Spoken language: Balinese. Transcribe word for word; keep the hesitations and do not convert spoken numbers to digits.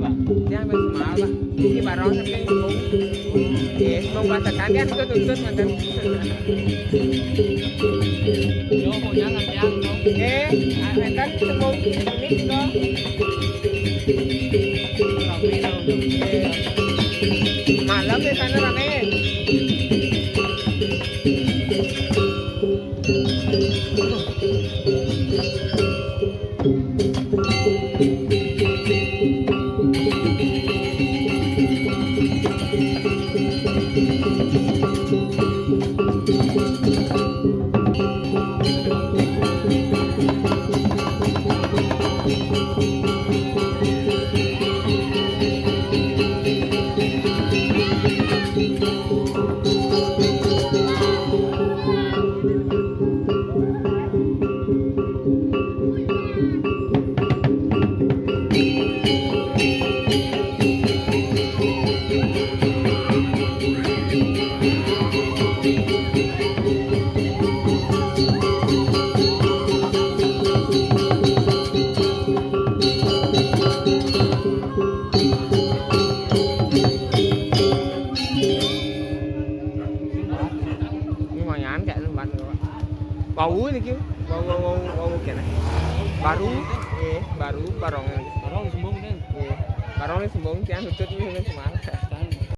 Pak. Yang wis mau, Pak. Iki barang sampe ngomong. Nggih, mung pasekan kan ikut-ikut ngoten. Yo, mau jalan ya, no. Nggih, ah, enten tembung ini kok. Rame, no. Nggih. Malam di sana rame. Lumayan kayak tempat. Wau niki, wau, wau, wau, wau kene. Baru, eh, baru barong. Barong sembung, kan? Eh, barong sembung, tiang tutut ini kan semalam.